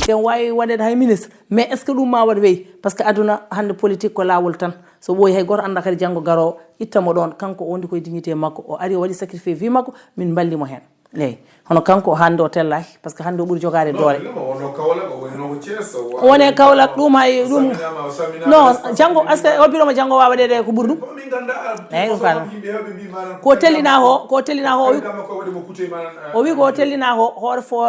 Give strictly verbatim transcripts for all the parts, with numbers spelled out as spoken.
Te waawi waɗeede hay ministre, mais est ce que ɗum ma waɗ wey? Parce que aduna hannde politique ko laawol tan. So ɓooyi hay gooto annda kadi janngo garoowo itta mo ɗoon. Kanko o wondi koye dignité makko, o ari o waɗi sacrifice vie makko, min mballi mo heen. Eeyi, hono kanko hannde o tellaaki, parce que hannde o ɓuri jogaade doole. O woni e Kaolack ɗum hay ɗum. Non, janngo est ce que o biro mo janngo waawa waɗeede ko ɓuri ɗum? Eeyi, ɗum kala. Ko tellina o, ko tellina o, o wi ko o tellina o hoore fo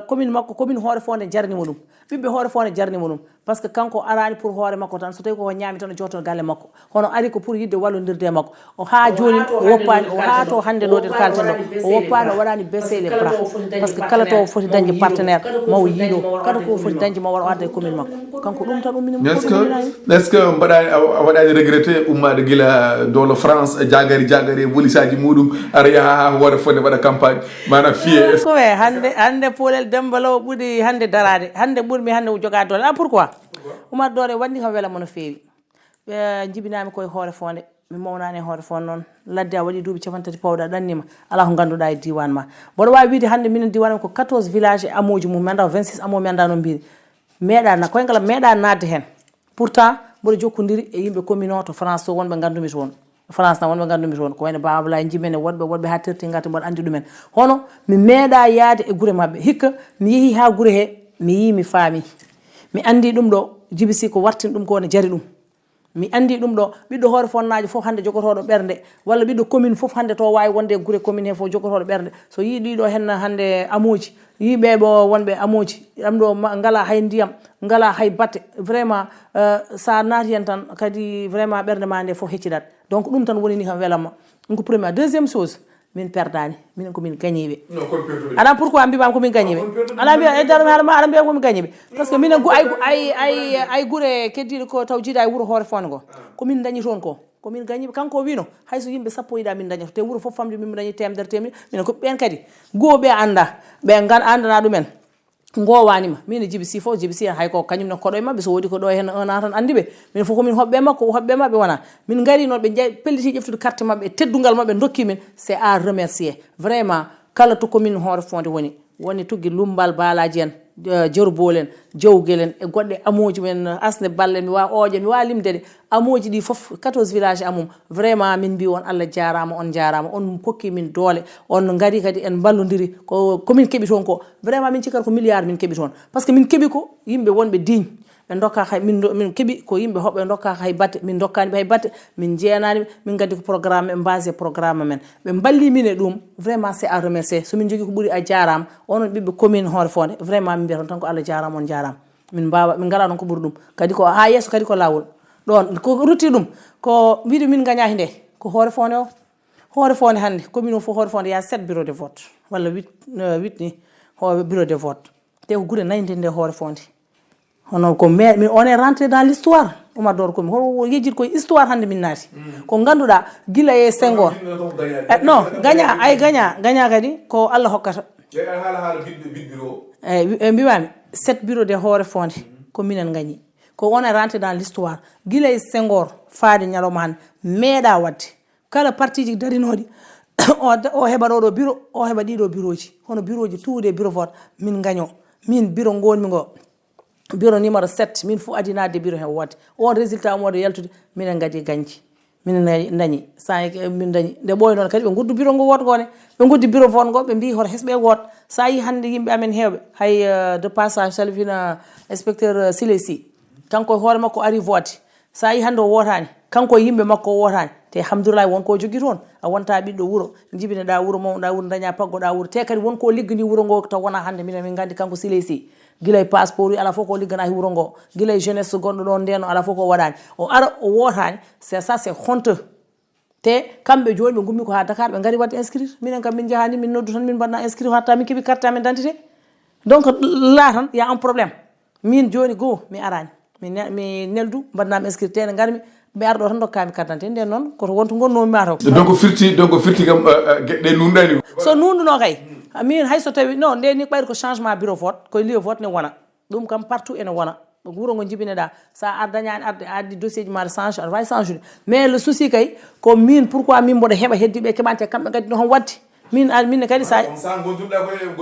commune makko, commune hoore fo nde jarni mo ɗum. Ɓiɓɓe hoore fo nde jarni mo ɗum. Parce que kanko araani pour hoore makko tan, so tawi koko ñaami tan o jooto galle makko. Hono ari ko pour yidde wallondirde e makko. O haa jooni o woppaani, o haa to hannde ɗo ɗen kalten ɗo, o woppaani, o waɗaani baisser les bras. Parce que kala to foti dañde partenaire ma o yiiɗo, kala ko foti dañde ma o waɗa o adda e commune makko. Kanko ɗum tan ummini mo. Est ce que, est ce que mbaɗaani a waɗaani regretté ummaade gila doolo France, jagari jagari e bolisaaji muɗum, ara yaha haa hoore fo nde waɗa campagne? Maanaam fiye. Ko we hannde, hannde Poolel Demba Law ɓuri hannde daraade. Hannde ɓurmi hannde jogaade doole. Ah, pourquoi? Umar Doore wanndi kam wela mo no feewi. Ɓe njibinaami koye hoore foonde. Mi mawnaani e hoore foonde noon. Ladde a waɗi duuɓi capanɗe tati pawɗa ɗannima. Alaa ko ngannduɗaa e diiwaan ma. Mboɗo waawi wiyde hannde minen diiwaan am ko quatorze village e amooji mum, mi anndaa ko vingt-six amoo, mi anndaa no mbiri. Meeɗa na, koyngal am meeɗa naatde heen. Pourtant, mboɗo jokkondiri e yimɓe commune o to France to wonɓe nganndumi toon. France na wonɓe nganndumi toon. Ko wayno Baba Ablaye Jimene, woɗɓe, woɗɓe haa terti ngati mboɗo anndi ɗumen. Hono mi meeɗa yaade e gure maɓɓe. Hikka mi yehi haa gure he, mi yii, mi faami. Mi anndi ɗum ɗo, Jibi Sy ko wartin ɗum ko wona jari ɗum. Mi anndi ɗum ɗo, ɓiɗɗo hoore fonnaajo fof hannde jogotooɗo ɓernde, walla ɓiɗɗo commune fof hannde to waawi wonde e gure commune he fof jogotooɗo ɓernde. So yii ɗiɗo heen hannde amooji, yii ɓee ɓo wonɓe amooji, ɗam ɗo ma-, ngalaa hay ndiyam, ngalaa hay batte. Vraiment, euh, so a naati heen tan, kadi vraiment ɓernde ma nde fof heccidat. Donc ɗum tan woni ni kam welamma. Ɗum ko premier. Deuxième chose, min perdaani, minen ko min gañiiɓe. Non, kon perduɓe. Alaa, pourquoi mbimaama ko min gañiiɓe? Kon perduɓe. Alaa, mbiya e daro mi haɗa ma, alaa, mbiya ko min gañiiɓe. Parce que minen gu-, ay, ay, ay, ay gure keddiiɗe ko taw jiiɗa e wuro hoore foonde ngo. Ah. Ko min dañi toon ko. Ko min gañiiɓe. Kanko o wiino, hay so yimɓe sappo yiɗa min dañoto. Te wuro fof famɗi min dañi teemedere teemedere. Minen ko ɓeen kadi. Goo ɓe annda, ɓe ngan-, anndana ɗumen. Ngowaani ma. Min e Jibi Sy fof, Jibi Sy hay ko kañum ne koɗo e maɓɓe, so woodi ko ɗo heen un an tan anndi ɓe. Min fof ko min hoɓɓe makko, o hoɓɓe maɓɓe wona. Min ngari noon ɓe njaay pelliti ƴeftude carte maɓɓe, e teddungal maɓɓe ndokki min, c'est à remercier. Vraiment, kala to commune hoore foonde woni, woni tuggi Lumbal Balaji en, eh, Jorbol en, Jowgel en, e goɗɗe amooji men, Asne Balle, mi waawa Ooƴe, mi waawa limde ɗe. Amooji ɗi fof, quatorze village amum. Vraiment, min mbi on Allah jaaraama, on njaaraama, on kokki min doole, on ngari kadi en mballondiri. Ko, ko min keɓi toon ko, vraiment min cikkata ko milliard min keɓi toon. Parce que min keɓi ko yimɓe wonɓe digne. Ɓe ndokka hay, min ndo-, min keɓi ko yimɓe hoɓɓe ndokka hay batte, min ndokkaani ɓe hay batte, min njeenaani ɓe, min ngaddi ko programme, ɓe mbaasi e programme men. Ɓe mballi min e ɗum, vraiment c'est à remercier. So min njogii ko ɓuri a jaaraama, onon ɓiɓɓe commune hoore foonde, vraiment min mbiyata on tan ko Allah jaaraama, on njaaraama. Min mbaawa, min ngalaa noon ko ɓuri ɗum. Kadi ko haa yeeso kadi ko laawol. Ɗoon, ko rutti ɗum, ko mbiɗo min ngañaaki nde, ko hoore foonde o. Hoore foonde hannde, commune o fof hoore foonde, il y a sept bureaux de vote, walla huit, euh, huit ni, ho-, bureaux de vote. Te ko gure nayi nde, nde hoore foonde. Hono ko mais, mais on est rentré dans l'histoire. Oumar Doro Komi, hono yejjit koye histoire hannde min naati. Mm. Ko ngannduɗaa, gila e Senghor. Kono min ɗo gaña. Eh, non, gaña, ay gaña, gaña kadi ko Allah hokkata. Ɓe haala, haala bit-, bit bureau. Eh, wi-, eh, mbimaami, sept bureaux de hoore foonde, ko minen ngañi. Ko on est rentré dans l'histoire. Gila e Senghor, faade ñalawma hannde, meeɗa waɗde. Kala parti ji darinooɗi, o da-, o heɓa ɗo ɗo bureau, o heɓa ɗiɗo bureau ji. Hono bureau ji, tous les bureaux vote, min ngaño. Min bureau ngonmi ngo, bureau numéro sept, min fof adii naatde bureau heen woote. On résultat ummoɗo yaltude, minen ngadi gañji. Minen na-, dañi. Sa e-, min dañi. Nde ɓooyi noon kadi ɓe nguddu bureau ngo woote ngo ne. Ɓe nguddi bureau vote ngo, ɓe mbii hoto hes ɓe woot. Sa yii hannde yimɓe amen heewɓe, hay, euh, de passage, salfina inspecteur, euh, Siley Sy. Kanko e hoore makko ari vote. So a yii hannde o wootaani, kanko e yimɓe makko o wootaani. Te alhamdulillahi won ko o jogii toon. A wonta ɓiɗɗo wuro, njibinoɗaa wuro, mawnoɗaa wuro, dañaa paggoɗaa wuro. Te kadi won ko o ligganii wuro ngo taw wonaa hannde. Minen min nganndi kanko Siley Sy. Gila e passeport uji, alaa fof ko o ligganaaki wuro ngo. Gila e jeunesse gonɗo ɗoon ndeen, alaa fof ko o waɗaani. O ara, o wootaani. C'est ça, c'est honteux. Te kamɓe jooni ɓe ngummi ko haa Dakar, ɓe ngari waɗde inscrire. Minen kam min njahaani, min noddu tan, min mbaɗna inscrire hatta min keɓi carte amen d'identité. Donc, là tan, y a un problème. Min jooni goo, mi araani. Mi ne-, mi neldu, mbaɗnami inscrire, te nde ngarmi, mi ara ɗo tan, ndokkaami carte d'identité. Nden noon, koto wonto ngonnoomi ma taw. Donc firti, donc firti kam, eh, eh, geɗe ɗe nuunɗaani ko. So nuunɗuno kay. Min hay so tawi, non, nde ni ɓayri ko changement bureau vote, ko lieu vote ne wona. Ɗum kam partout ene wona. Wuro ngo jibinoɗaa. So a ar-, dañaani arde, a addi dossier ji ma aɗa change, aɗa waawi change ude. Mais le souci kay, ko min, pourquoi min mboɗo heɓa heddiiɓe keɓaani, te kamɓe kadi no hon waɗde? Min ar min kadi sa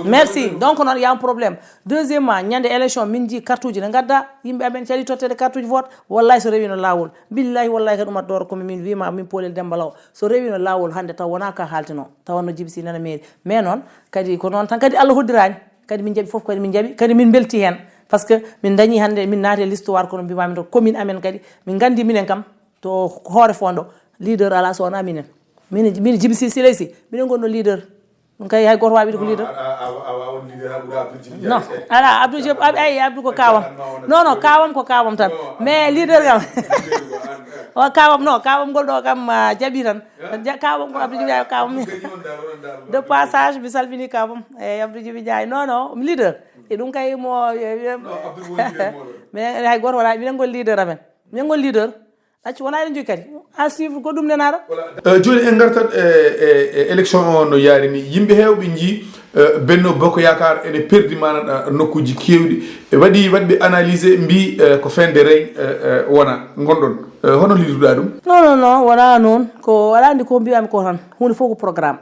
merci. Donc noon y a un problème. Deuxièmement, ñande élection min jii carte uji ne gadda, yimɓe amen cali tottede carte uji vote. Wallahi so rewino lawol, billahi wallahi kadi umat doro komi min wima min polel dembalaw, so rewino lawol hande taw wona ka haltino tawanno jibsi nana mairie. Mais noon kadi ko noon tan kadi Allah hoddirani. Kadi min jaaɓi fof kadi min jaaɓi kadi min belti hen. Parce que min dañi hande min naati e l'histoire kono mbimami to commune amen kadi min gandi minen kam to hoore fondo leader ala so wona minen. Min min jibi si siley si minen gonno leader. Ɗum kay hay goto wawi ko leader. Non, ala abdou job ay abdou ko kawam. Non non kawam ko kawam tan. Mais leader kam o kawam non kawam ngol ɗo kam jaaɓi tan. Kawam ko abdou job ay kawam. De passage mi salmini kawam. Eyyi abdou jibi jaayi non non mi leader. E ɗum kay mo mais hay goto wala minen ngol leader amen. Minen ngol leader. Acci wona eɗen jogi kadi a suivre ko ɗum nenara. Jooni en ngartat e élection o no yaari ni yimɓe heewɓe njii benno boko yakar ene perdi mana nokkuji kewɗi. Waɗi waɗɓe analyse mbi ko fin de règne wona gonɗon. Hono liduɗa ɗum? Non non non wona noon ko aɗa andi ko mbiyami ko tan hunde fof ko programme.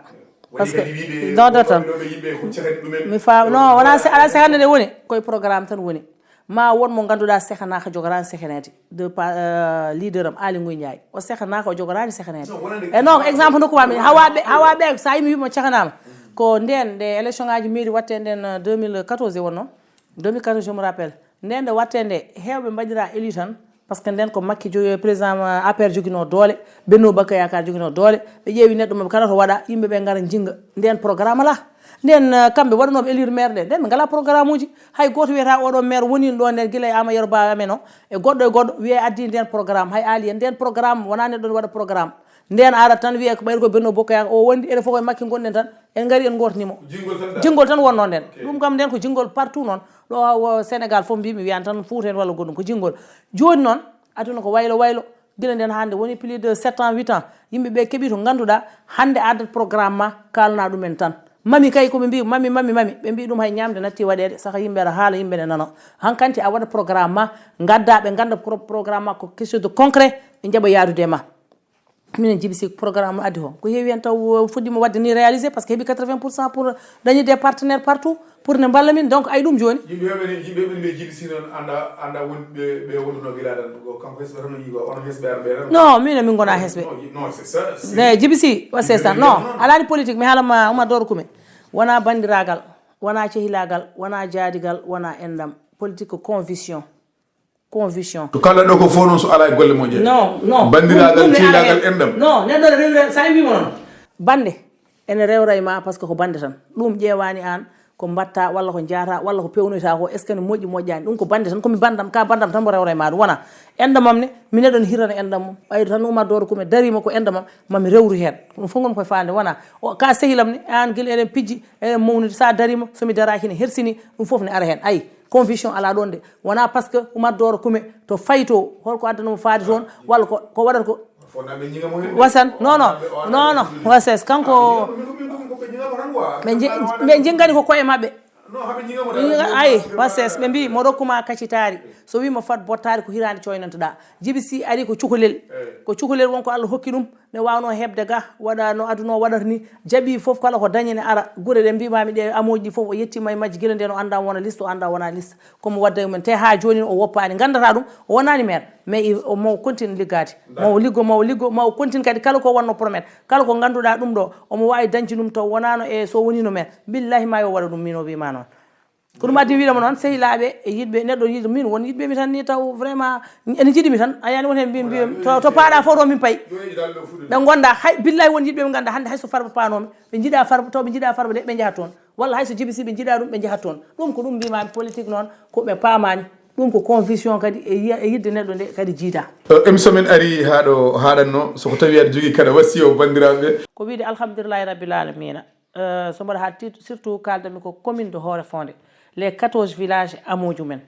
Parce que dodata mi fa non wona ala sehande nde woni koye programme tan woni. Ma won mo ganduɗa sehanaka jogorani sehanede de leader am ali nguy ndiaye o sehanaka o jogorani sehanede. E non exemple nokku wami hawaɓe hawaɓe sa yimi wimo cahanama ko nden nde élection ngaji mairie watte nden deux mille quatorze e wonno. Deux mille quatorze je me rappelle nden nde watte nde hewɓe mbaɗira élu tan. Parce que nden ko makki jogi président apr joguino doole. Benno bakka yakar joguino doole. Ɓe ƴeewi neɗɗo maɓe kala to waɗa yimɓe ɓe gara jingga nden programme ala. Nden kamɓe waɗanoɓe élire maire ɗe nden ɓe ngala programme uji. Hay goto wiyata oɗo maire wonino ɗo nden guila e ama yeroba amen o e goɗɗo e goɗɗo wiye addi nden programme hay ali en nden programme wona neɗɗo ne waɗa programme. Nden ara tan wiye ko ɓayri ko benno bokka yaka o wondi ene fof koye makki gonɗen tan. En gari en gotnimo jingol tan wonno nden. Ɗum kam nden ko jingol partout noon. Ɗo sénégal fof mbimi wiyan tan fouta en walla goɗɗum ko jingol. Joni noon aduna ko waylo waylo. Gila nden hande woni plus de sept ans huit ans yimɓe ɓe keeɓi to ganduɗa hande addat programme ma kalna ɗumen tan. Mami kay koɓe mbi mami mami mami ɓe mbi ɗum hay ñamde natti waɗede saka yimɓe aɗa haala yimɓe ne nano. Hankanti a waɗa programme ma gadda ɓe ganda programme ma ko quelque chose de concret ɓe jaɓa yadude e ma. Minen jibi si programme addi ho ko heewi hen taw fuɗɗima wadde ni réalisé parce que heeɓi quatre-vingts pour cent pour dañi des partenaires partout. Pour ne mballa min donc ay ɗum joni. Yimɓe heɓe yimɓe heɓe mbi jibi si noon anda anda won ɓe ɓe wonduno gila tan ko kanko hesɓe tan yigo on hesɓe arɓe tan. Non min min gona hesɓe. Non c'est ça. Ne jibi si wa c'est ça non alani politique mi haalama uma doro kume. Wona bandiragal wona cehilagal wona jaadigal wona endam. Politique ko conviction. Conviction. To kala ɗo ko fof noon so ala e golle moƴƴe. Non non bandiragal cehilagal endam. Non neɗɗo ne rewira sa wimo noon. Bande ene rewra e ma par ce que ko bande tan. Ɗum ƴeewani an ko mbatta walla ko jaata walla ko pewnoyta ko est ce que ne moƴƴi moƴƴani ɗum ko bande tan komi bandam ka bandam tan mbo rewra e ma ɗum wona. Endam am ne mi neɗon hirana endam mum ɓayri tan uma doro kume darima ko endam am mami rewru hen. Ɗum fof gonmi koye fande wona ka sehilam ne an guila eɗen pijji eɗen mawnude sa darima somi daraki ne hersini. Ɗum fof ne ara hen ayi. Conviction ala ɗon de wona par ce que uma doro kume to fayto holko addanamo faade toon walla ko ko waɗata ko. Wasan non non non non wases kanko. Ɓe jingani ko koye maɓɓe. Ay wases ɓe mbi mo rokkuma kaccitaari so wima fat bottaari ko hirande coynantoɗa. Jibi si ari ko cukalel. Ko cukalel won ko allah hokki ɗum. Ne wawno hebde ga waɗa no aduna o waɗata ni. Jaaɓi foof kala ko dañi ne ara gure ɗe mbimami ɗe amoji ɗi foof o yettima e majji gila nden o anda wona liste o anda wona liste. Komo wadda e mumen te ha joni o woppani gandata ɗum o wonani maire. Mais mawo continue liggade mawo liggo mawo liggo mawo continue kadi kala ko wanno promet kala ko ganduɗa ɗum ɗo omo wawi dañci ɗum taw wonano e so wonino maire. Billahi ma yo waɗa ɗum min o wima noon. Ko ɗum addi wiɗoma noon sehilaɓe e yiɗɓe neɗɗo yiɗo min won yiɗɓe mi tan ni taw vraiment ene jiɗi mi tan a yani won hen mbi mbi to to paɗa fof to min payi. Ɓe gonda hay billahi won yiɗɓe ɓe ganda hande hayso farba panomi ɓe jiiɗa farba taw ɓe jiiɗa farba de ɓe jahat toon. Walla hayso jibi si ɓe jiiɗa ɗum ɓe jahat toon. Ɗum ko ɗum mbimami politique noon ko ɓe pamani. Ɗum ko conviction kadi e yiya e yidde neɗɗo nde kadi jiida. Émission men ari ha ɗo haɗanno soko tawi aɗa jogui kala wasiya o bandiraɓe. Ko wiide alhamdulillahi rabbil alamina. So mbaɗa ha surtout kaldanmi ko commune de hoore fonde les quatorze village amoji mumen.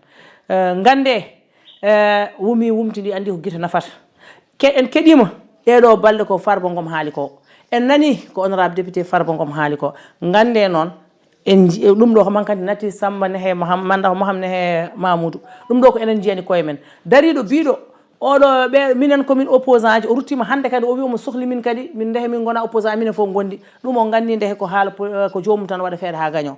Gande wumi wumtidi andi ko guite nafata. En keɗima ɗeɗo balɗe ko farba gom haali ko en nani ko honorable député farba gom haali ko. Gande noon en ɗum ɗo ko mankante nati samba nehe manda ko maham nehe mamoudou. Ɗum ɗo ko enen jiyani koye men dariɗo biɗo Oɗo ɓe minen komin opposant ji, o ruttima hannde kadi o wi omo sohli min kadi min ndehe min gona opposant minen fof gondi. Ɗum o gandi ndehe ko haala po- eh, ko joomum tan waɗa feere ha gaño.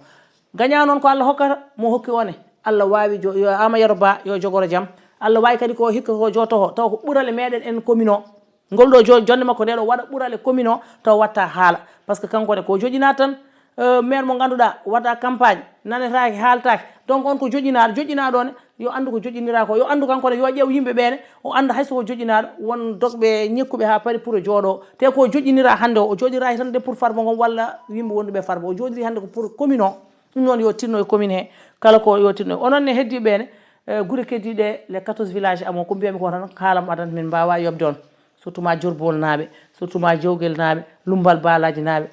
Gaña noon ko Allah hokkata mo hokki one. Allah wawi jo yo ama yero ba yo jogoro jam. Allah wawi kadi ko hikka ko jotoho taw ko ɓural e meɗen en commune o. Ngol ɗo jo- jonde makko nde ɗo waɗa ɓural e commune o taw watta haala. Parce que kanko ne ko joƴina tan, eh, maire mo ganduɗa waɗa campagne nanetake haaltake. Donc on ko joƴinaɗo joƴinaɗo ne yo andu ko joƴinira ko yo andu kanko ne yo ƴeew yimɓe ɓene o anda hayso ko joƴinaɗo won dogɓe ñekkuɓe ha paari pour o jooɗo te ko joƴinira hande o o joɗiraki tan de pour farba ngon walla yimɓe wonduɓe farba o joɗiri hande ko pour commune o. Ɗum noon yo tinno e commune he kala ko yo tinno onon ne heddi ɓene. Eh, gure keddiɗe les quatorze village amo ko mbiyami ko tan haalam adanta min mbawa yobde on. Surtout ma jorbol naɓe surtout ma jowgel naɓe lumbal balaji naɓe.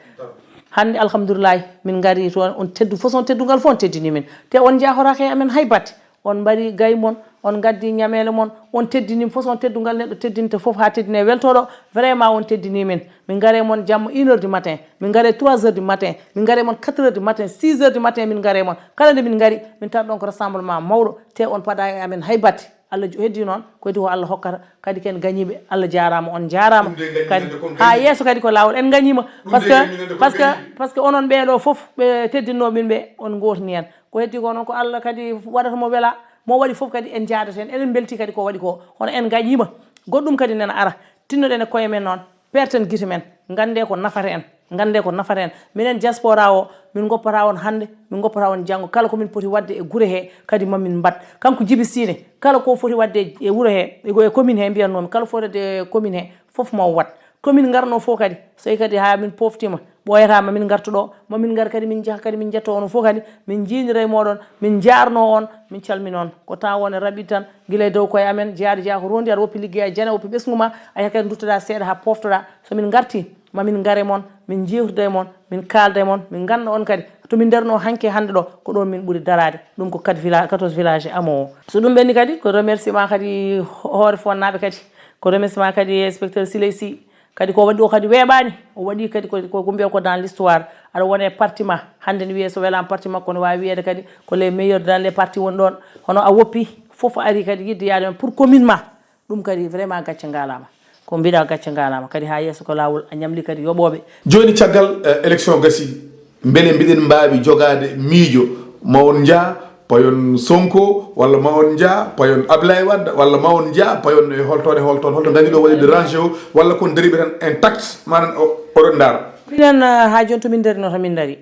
Hande alhamdulillahi min gari toon on teddu façon teddungal fof on teddini min te on jahoraka e amen hay batte. On mbari gay mon on gaddi ñamele mon on teddinima façon teddungal neɗɗo teddinta fof ha teddine weltoɗo. Vraiment on teddini min min gare mon jamma une heure du matin min gare trois heures du matin min gare mon quatre heures du matin six heures du matin min gare mon kala nde min gari min tan ɗon ko rassemblement mawɗo te on paada e amen hay batte. Allah heddi noon ko heddi ko Allah hokkata kadi ken gañiɓe Allah jarama on jarama. Kadi ha yesso kadi ko lawol en gañima parce que parce que parce que onon ɓeɗo foof ɓe teddinno min ɓe on gotini hen ko heddi ko noon ko Allah kadi waɗata mo wela mo waɗi foof kadi en jaadata hen eɗen belti kadi ko waɗi ko hono en gañima goɗɗum kadi nena ara tinnoɗen e koye men noon. Perten gite men gande ko nafata en gande ko nafata en minen diaspora o min goppata on hande min goppata on janggo kala komin poti wadde e guure he kadi mamin mbat kanko jibi sine kala ko foti wadde e wuuro he e commune he mbiyannomi kala foti wadde e commune he foof ma wat tomin garno fof kadi so tawi kadi ha min poftima ɓooyata mamin gartu ɗo mamin gar kadi min jaha kadi min jetta on fof kadi min jiinira e moɗon min jarno on min calmina on ko temps wone raɓi tan gila e dow koye amen jaari ja ko rondi aɗa woppi liggeya jana woppi ɓesgu ma a yaha kadi duttoɗa seeɗa ha poftoɗa somin garti mamin gare mon min jewtida e mon min kalda e mon min ganda on kadi tomin darno hanke hande ɗo ko ɗon min ɓuuri darade ɗum ko quatre village quatorze village amo o so ɗum ɓenni kadi ko remerciement kadi hoore fonnaɓe kadi ko remerciement kadi inspecteur siley sy kadi ko waɗi o kadi weeɓani o waɗi kadi ko ko gumbe ko dans l'histoire aɗa wona e parti ma hande ne wiye so welama parti makko ne wawi wiyede kadi ko les meilleurs dans les partis woni ɗon hono a woppi foof ari kadi yidde yaade men pour commune ma ɗum kadi vraiment gacce ngalama ko mbiɗa gacce ngalama kadi ha yesso ko lawol a ñamli kadi yoɓoɓe. Joni caggal eh, élection gasi beele mbiɗen mbawi jogade miijo ma on jaa payon sonko walla ma on jaa payon ablaye wadda walla ma on jaa payon e holtoon e holtoon holto gandi ɗo waɗirde rangé o walla kon dariɓe tan intact manan oɗon ndaara. Minen eh, ha joni tomin darino to min dari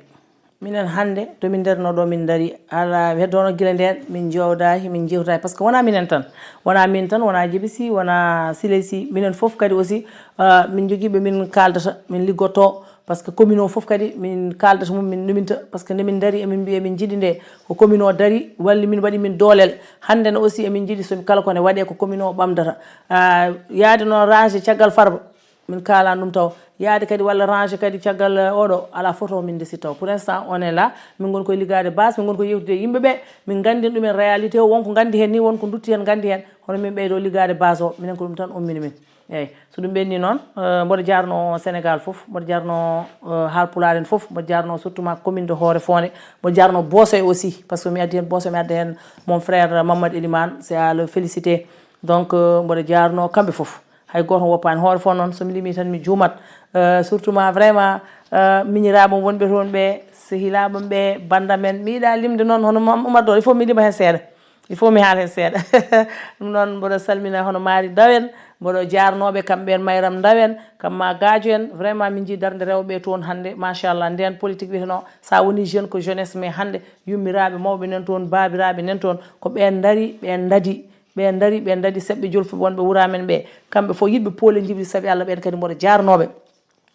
minen hande tomin darino ɗo min dari ala heddono guila nden min jowdaki min jewtaki par ce que wona minen tan wona min tan wona jibisi wona silesi minen foof kadi aussi eh, min joguiɓe min kaldata min liggotto par ce que commune o foof kadi min kaldata mum min numinta par ce que nde min daari emin mbiya emin jiiɗi nde ko commune o daari walli min waɗi min doolel hande ne aussi emin jiiɗi so kala kone waɗe ko commune o ɓamdata yaade noon rangé caggal farba min kalani ɗum taw yaade kadi walla rangé kadi caggal oɗo ala photo min ndesi taw pour instant on est là min goni koye liggade base min goni koye yewtude e yimɓeɓe min gandin ɗumen réalité o wonko gandi hen ni wonko dutti hen gandi hen hono min ɓeydo liggade base o minen ko ɗum tan ummini min. Eyyi so ɗum ɓenni noon mboɗo jarno Sénégal foof mboɗo jarno haalpulaar en foof mboɗo jarno surtout ma commune de hoore fonde mboɗo jarno boosoy aussi par ce que mi addi hen boosoy mi adda hen mon frère Mamadou Elimane c'est à le féliciter donc mboɗo jarno kamɓe foof hay goto woppaani hoore fof noon somi limi tan mi juumat surtout ma vraiment miñiraaɓe wonɓe toon ɓe sehilaaɓe ɓe bannda men mi yiɗa limde noon hono Oumar Dor il faut mi lima heen seeɗa il faut mi haal heen seeɗa ɗum noon mboɗo salmina hono maari daw en mboɗo jaarnooɓe kamɓe en mayram ndaw en kamma gaajo en vraiment min njii darnde rewɓe toon hannde machallah ndeen politique wiyeteno so a woni jeune ko jeunesse mais hannde yummiraaɓe mawɓe nen toon baabiraaɓe nen toon ko ɓeen ndari ɓeen ndadi ɓe ndari ɓe ndadi seɓɓe jolfuɓe wonɓe wura men ɓe kamɓe fof yiɗɓe poole jiɓri saabi allah ɓen kadi mboɗo jarnoɓe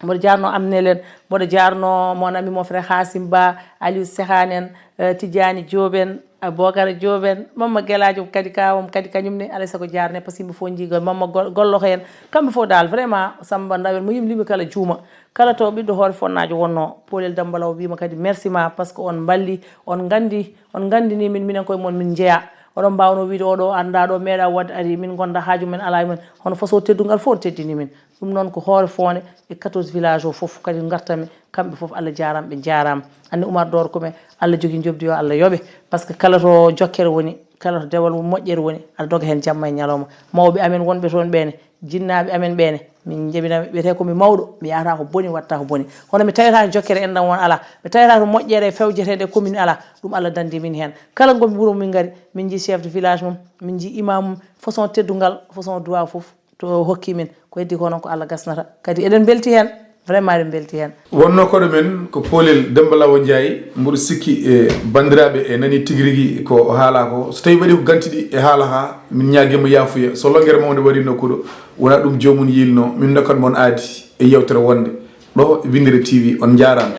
mboɗo jarno amnel en mboɗo jarno mon ami mon frère hasim ba aliou sehane en tijani job en bokara job en mamma guelajo kadi kawam kadi kañum ne alay saago jarne par ce que yimɓe fof jiiga mamma golloko en kamɓe fof dal vraiment samba ndawen mo yimlimi kala juuma kala taw ɓiɗɗo hoore fonnajo wonno polel dambalaw wima kadi merci ma par ce que on mballi on gandi on gandini min minen koye mon min jeeya oɗon mbawno wiide oɗo anda ɗo meeɗa wadde ari min gonda haaju men ala e mum hono façon teddungal fof on teddini min ɗum noon ko hoore fonde e quatorze village o fof kadi gartami kamɓe fof allah jarama ɓe jarama anni oumar dor kome allah jogui jobdi yo allah yooɓe par ce que kala to jokkere woni Kala to dewal moƴƴere woni, aɗa doga heen jamma e ñalawma. Mawɓe amen wonɓe toon ɓeene, jinnaaɓe amen ɓeene, min njabinaa ɓe, wiyetee ko mi mawɗo, mi yahata ko boni, waɗta ko boni. Kono mi tawata jokkere enɗam won alaa, mi tawata to moƴƴere fewjetee e commune alaa, ɗum Allah danndi min heen. Kala ngomi wuro min ngari, min njii chef de village mum, min njii imam mum, façon teddungal, façon duwaaw fof to hokki min. Ko heddi ko noon ko Allah gasnata. Kadi eɗen mbelti heen, vraiment eɗen mbelti heen. Wonnoo koɗo men ko Poolel Demmba Lawo Njaay, mboɗo sikki e banndiraaɓe e nanii tigi rigi ko o haalaa ko. So tawii waɗii ko ganti ɗi e haala haa, min ñaagii mo yaafuya. So lonngere mawnde waɗii nokku ɗo, wonaa ɗum joomum yiilnoo, min ndokkat mon aadi e yeewtere wonnde ɗo e Winndere T V. On njaaraama.